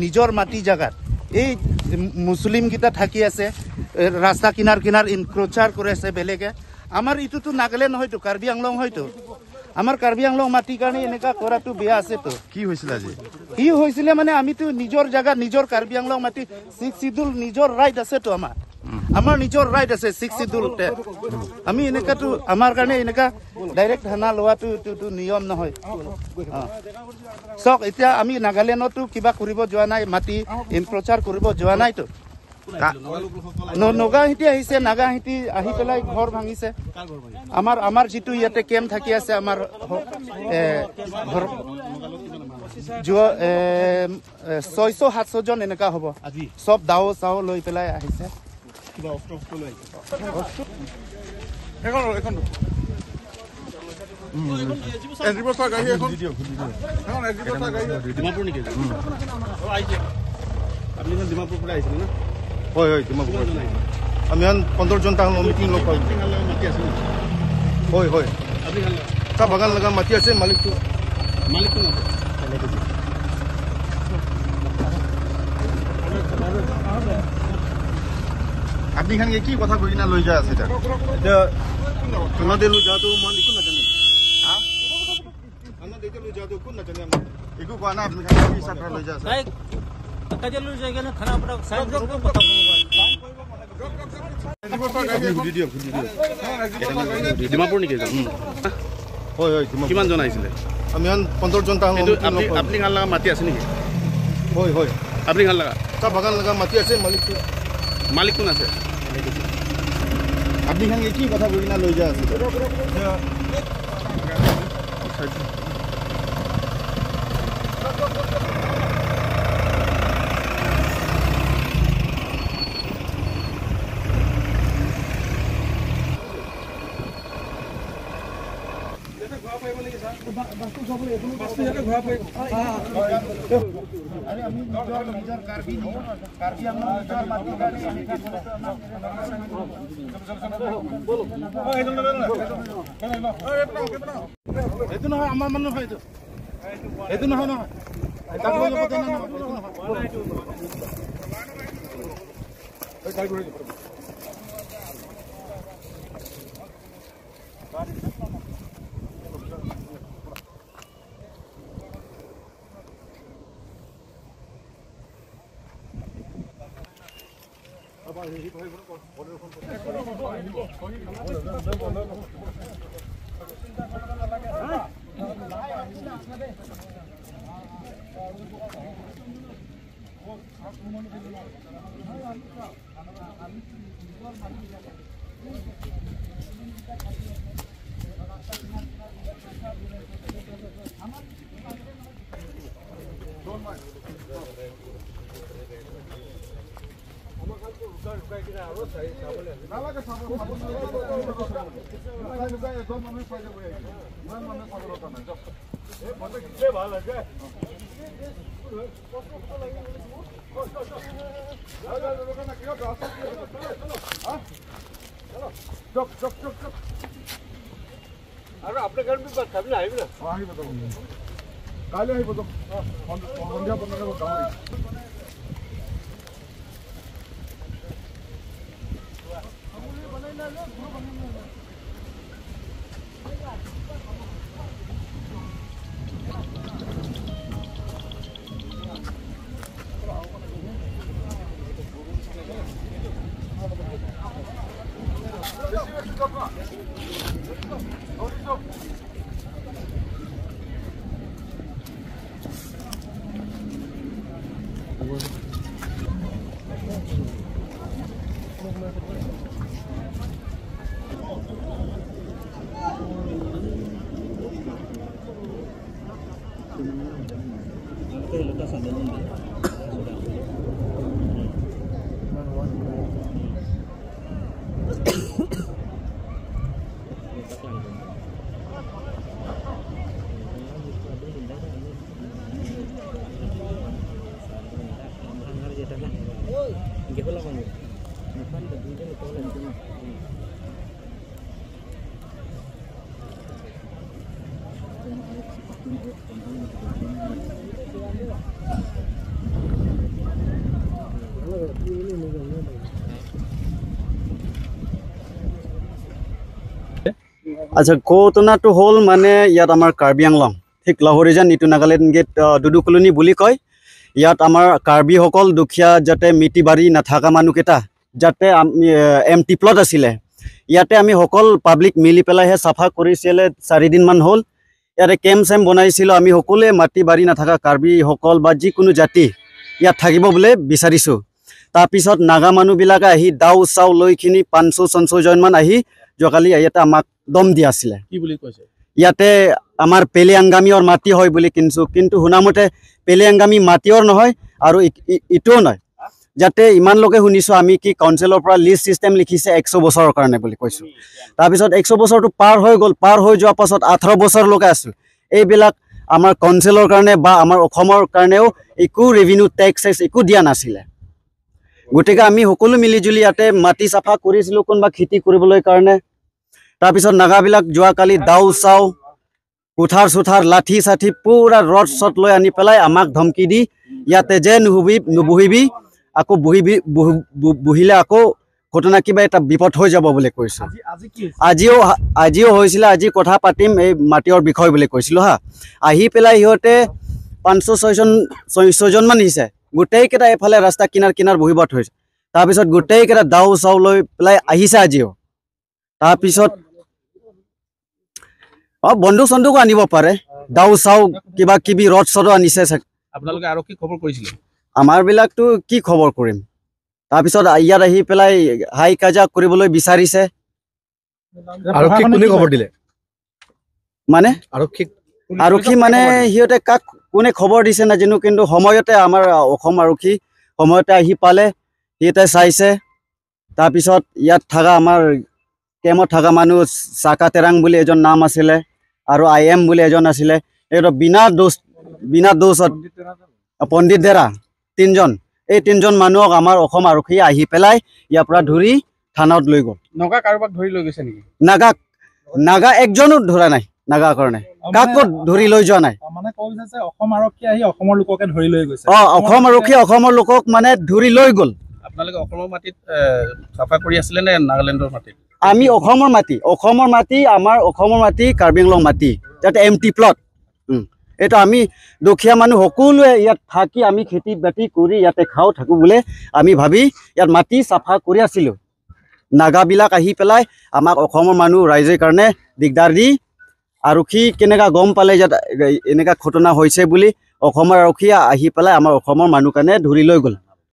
নিজৰ মাটি জাগাত এই মুছলিমকেইটা থাকি আছে, ৰাস্তা কিনাৰ কিনাৰ ইনক্ৰচাৰ কৰি আছে বেলেগে। আমাৰ এইটোতো নাগালেণ্ড হয়তো, কাৰ্বি আংলং হয়তো, আমাৰ কাৰ্বি আংলং মাটিৰ কাৰণে এনেকুৱা কৰাটো বেয়া আছেতো। কি হৈছিলে আজি? কি হৈছিলে মানে আমিতো নিজৰ জাগাত নিজৰ কাৰ্বি আংলং মাটি ছিক্স চিডুল নিজৰ ৰাইট আছেতো, আমাৰ আমাৰ নিজৰ ৰাইট আছে ছিক্স চিডুলতে। আমি এনেকুৱাতো আমাৰ কাৰণে এনেকুৱা ডাইৰেক্ট থানা লোৱাটো এইটোতো নিয়ম নহয়। চাওক এতিয়া আমি নাগালেণ্ডতো কিবা কৰিব যোৱা নাই, মাটি ইনক্ৰচাৰ কৰিব যোৱা নাইতো। নগাহিতি আহিছে, নাগাহিতি আহি পেলাই ঘৰ ভাঙিছে। আমাৰ আমাৰ যিটো ইয়াতে কেম্প থাকি আছে আমাৰ ঘৰ যোৱা 600-700 জন এনেকুৱা হ'ব, চব দাও চাও লৈ পেলাই আহিছে। ডিমাপুৰ পৰা আহিছিলে না? হয় হয়, ডিমাপুৰ। আমি 15 জন তাহলে মিটিং লগ পালোঁ। হয় হয়, চাহ বাগান লগা মাটি আছে। মালিকটো মালিকটো আপুনি খান কি কথা কৈ কিনে লৈ যায় আছে এতিয়া? থানাতে লৈ যোৱাটো মই একো নাজানো। থানাত এতিয়া লৈ যোৱাটো কোন নাজানে, একো কোৱা নাই। আপুনি খান কি হিচাপে লৈ যায় আছে? ডিমাপুৰ নেকি? হয় হয়। কিমানজন আহিছিলে? আমি 15 জন। আপুনি খান লগা মাটি আছে নেকি? হয় হয়। আপুনি খান লগা চাহ বাগান লগা মাটি আছে। মালিকটো মালিক কোন আছে? আপুনি খান কি কথা কৈ কিনে লৈ যায় আছে? এইটো নহয়, আমাৰ মানুহ নহয় এইটো, এইটো নহয় নহয়। কাইলৈ আহিব, সন্ধিয়া 15 গাহৰি। আচ্ছা, ঘটনাটো হ'ল মানে ইয়াত আমাৰ কাৰ্বি আংলং ঠিক লাহৰিজান নিটু নাগালেণ্ড গেট দুদু কলনী বুলি কয়। ইয়াত আমাৰ কাৰ্বিসকল দুখীয়া যাতে মিটি বাৰী নাথাকা মানুহকেইটা যাতে আমি এম টি প্লট আছিলে, ইয়াতে আমি সকল পাব্লিক মিলি পেলাইহে চাফা কৰিছিলে। 4 দিনমান হ'ল ইয়াতে কেম্প চেম্প বনাইছিলোঁ। আমি সকলোৱে মাটি বাৰী নাথাকা কাৰ্বিসকল বা যিকোনো জাতি ইয়াত থাকিব বুলি বিচাৰিছোঁ। তাৰপিছত নাগা মানুহবিলাকে আহি দাও চাও লৈখিনি 500 600জনমান আহি যোৱাকালি ইয়াতে আমাক দম দি আছিলে। কি বুলি কৈছে? ইয়াতে আমাৰ পেলি আংগামীৰ মাটি হয় বুলি কিনিছোঁ, কিন্তু শুনামতে পেলি আংগামী মাটিৰ নহয় আৰু ইটোও নহয়। যাতে ইমানলৈকে শুনিছোঁ আমি কি কাউন্সিলৰ পৰা লিষ্ট ছিষ্টেম লিখিছে 100 বছৰৰ কাৰণে বুলি কৈছোঁ। তাৰপিছত 100 বছৰটো পাৰ হৈ গ'ল। পাৰ হৈ যোৱাৰ পাছত 18 বছৰলৈকে আছোঁ। এইবিলাক আমাৰ কাউন্সিলৰ কাৰণে বা আমাৰ অসমৰ কাৰণেও একো ৰেভিনিউ টেক্স চেক্স একো দিয়া নাছিলে। গতিকে আমি সকলো মিলিজুলি ইয়াতে মাটি চাফা কৰিছিলোঁ কোনোবা খেতি কৰিবলৈ কাৰণে। তাৰপিছত নাগাবিলাক যোৱাকালি দাও চাও কুঠাৰ চুঠাৰ লাঠি চাঠি পুৰা ৰড চড লৈ আনি পেলাই আমাক ধমকি দি ইয়াতে যে নুহুবি নুবহিবি, আকৌ বহিবি বহিলে আকৌ ঘটনা কিবা এটা বিপদ হৈ যাব বুলি কৈছোঁ। আজিও হৈছিলে। আজি কথা পাতিম এই মাটিৰ বিষয় বুলি কৈছিলোঁ। হা, আহি পেলাই সিহঁতে 500 6জন 600জনমান আহিছে। গোটেইকেইটা এইফালে ৰাস্তা কিনাৰ কিনাৰ বহিব থৈছে। তাৰপিছত গোটেইকেইটা দাও চাও লৈ পেলাই আহিছে আজিও। তাৰপিছত বন্দুক চন্দুকো আনিব পাৰে, দাও চাও কিবা কিবি ৰড চডো আনিছে। আপোনালোকে আৰক্ষীক খবৰ কৰিছিলে? আমাৰবিলাকতো কি খবৰ কৰিম? তাৰপিছত ইয়াত আহি পেলাই হাই কাজা কৰিবলৈ বিচাৰিছে। আৰক্ষীক কোনে খবৰ দিলে? মানে আৰক্ষীক আৰক্ষী মানে সিহঁতে কাক কোনে খবৰ দিছে নাজানো, কিন্তু সময়তে আমাৰ অসম আৰক্ষী সময়তে আহি পালে, সিহঁতে চাইছে। তাৰপিছত ইয়াত থকা আমাৰ কেম্পত থকা মানুহ চাকা তেৰাং বুলি এজন নাম আছিলে আৰু I am বুলি এজন আছিলে। এইটো বিনা দোষত পণ্ডিত ডেৰা তিনিজন, এই তিনিজন মানুহক আমাৰ অসম আৰক্ষী আহি পেলাই ইয়াৰ পৰা ধৰি থানাত লৈ গ'ল। নগা কাৰোবাক ধৰি লৈ গৈছে নেকি? নাগা একজনো ধৰা নাই। নাগা কাৰণে কাকো ধৰি লৈ যোৱা নাই। মানে ক'ব বিচাৰিছে অসম আৰক্ষী আহি অসমৰ লোককে ধৰি লৈ গৈছে? অসম আৰক্ষী অসমৰ লোকক মানে ধৰি লৈ গ'ল। আপোনালোকে অসমৰ মাটিত চাফা কৰি আছিলে নে নাগালেণ্ডৰ মাটিত? আমি অসমৰ মাটি, অসমৰ মাটি, আমাৰ অসমৰ মাটি, কাৰ্বি আংলং মাটি, যাতে এম টি প্লট। এইটো আমি দুখীয়া মানুহ সকলোৱে ইয়াত থাকি আমি খেতি বাতি কৰি ইয়াতে খাওঁ থাকোঁ বোলে আমি ভাবি ইয়াত মাটি চাফা কৰি আছিলোঁ। নাগাবিলাক আহি পেলাই আমাক অসমৰ মানুহ ৰাইজৰ কাৰণে দিগদাৰ দি আৰক্ষী কেনেকুৱা গম পালে ইয়াত এনেকুৱা ঘটনা হৈছে বুলি অসমৰ আৰক্ষী আহি পেলাই আমাৰ অসমৰ মানুহ কাৰণে ধৰি লৈ গ'ল।